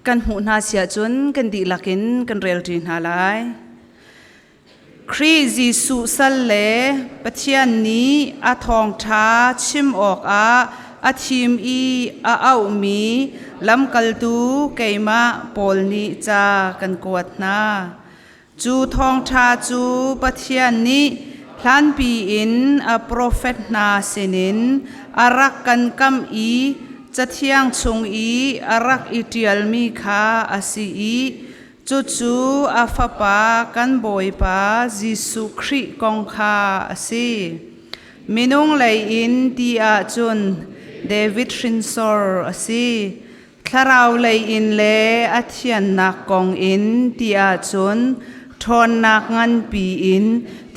Kan hmuh hna si ahcun kan dihlak in kan relṭi hna lai. Khrih Jesuh sal le Pathian nih a thawngṭha chim awkah a thim i a auhmi lamkaltu keimah Paul nih ca kan kuat hna. Cu thawngṭha cu Pathian nih hlanpi in a profet hna sinin a rak kan kamh i Cathiang chung i a rak i ṭialmi kha a si i cucu a Fapa kan Bawipa Jesuh Khrih kong kha a si. Minung lei in ti ahcun David hrinsor a si. Thlarau lei in le a thiannak kong in ti ahcun ṭhawnnak nganpi in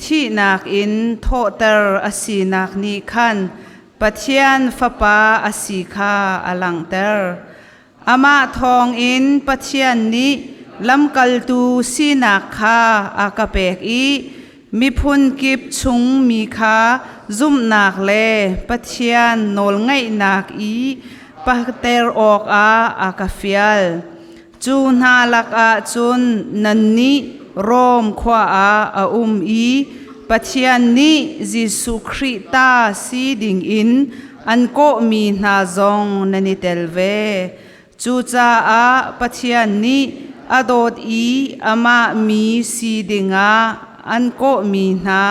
thihnak in thawhter a sinak nih khan Pathian Fapa a si kha a langhter. Amah thawngin Pathian nih lamkaltu sinak kha a ka pek i miphun kip chung mi kha zumhnak le Pathian nawlngaihnak i pahter awkah a ka fial. Cu hna lakah cun nannih Rom khua ah a um i Pathian nih Jesuh Khrih ta si dingin an kawhmi hna zong nan i tel ve. Cucaah Pathian nih a dawt i amah mi si dingah an kawhmi hna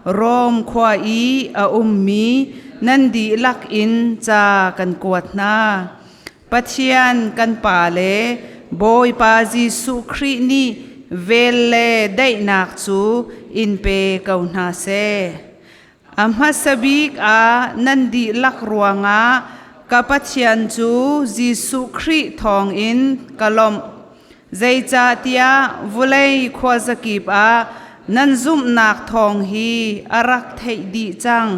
Rom khua i a ummi nan dihlak in ca kan kuat hna. Pathian kan Pa le Bawipa Jesuh Khrih nih vel le daihnak cu in pe ko hna seh. A hmasa bik ah nan dihlak ruangah ka Pathian cu Jesuh Khrih thawngin ka lawmh. Zeicahtiah vawlei khuazakip ah nan zumhnak thawng hi a rak theih dih cang.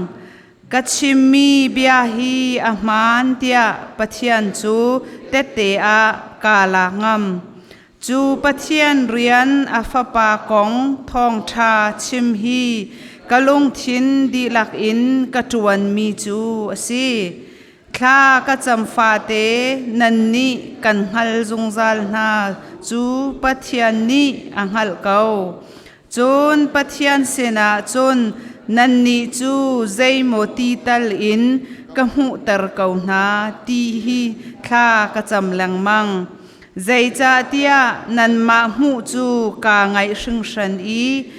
Ka chimmi bia hi a hmaan tiah Pathian cu tette ah kaa lak ngam. Cu Pathian rian a Fapa kong thawngṭha chim hi ka lungthin dihlak in ka ṭuanmi cu a si. Thla ka cam fate nannih kan hngal zungzal hna cu Pathian nih a hngalh ko. Cun Pathian sinah cun nannih cu zeimaw ti tal in ka hmuhter ko hna ti hi thla ka cam lengmang. Zeicahtiah nanmah hmuh cu kaa ngaih hringhran i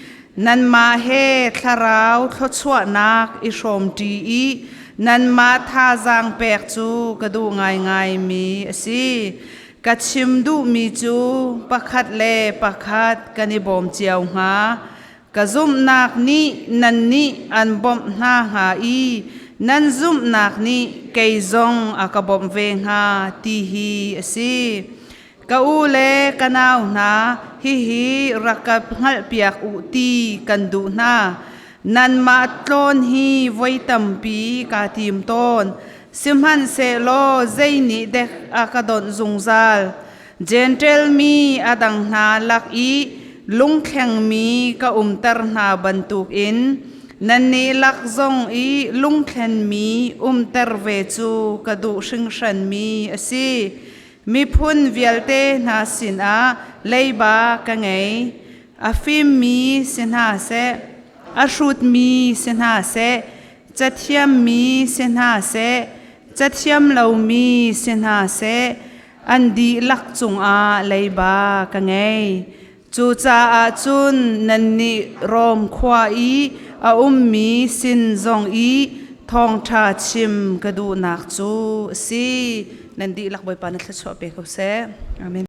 nanmah he thlarau thluachuahnak i hrawmṭi i nanmah thazaang pek cu ka duh ngaingaimi a si. Ka chim duhmi cu pakhat le pakhat kan i bawm cio hnga. Ka zumhnak nih nannih an bawmh hna hnga i nan zumhnak nih kei zong a ka bawmh ve hnga ti hi a si. Ka u le ka nau hna, hihi rak ka hngalhpiak u ti kan duh hna. Nanmah tlawn hi voi tampi kaa tim tawn, sihmanhsehlaw zei nih dek a ka donh zungzal. Jentail mi a dang hna lak i lungthlengmi ka umter hna bantukin nannih lak zong i lungthlenmi umter ve cu ka duh hringhranmi a si. Miphun vialte hna sinah leiba ka ngei. A fimmi si hna seh, a hrutmi si hna seh, cathiammi si hna seh, cathiam lomi si hna seh, an dihlak cungah leiba ka ngei. Cucaah cun nannih Rom khua i a ummi sin zong i thawngṭha chim ka duhnak cu a si. Nan dihlak Bawipa na thluachuah pe ko seh. Amen.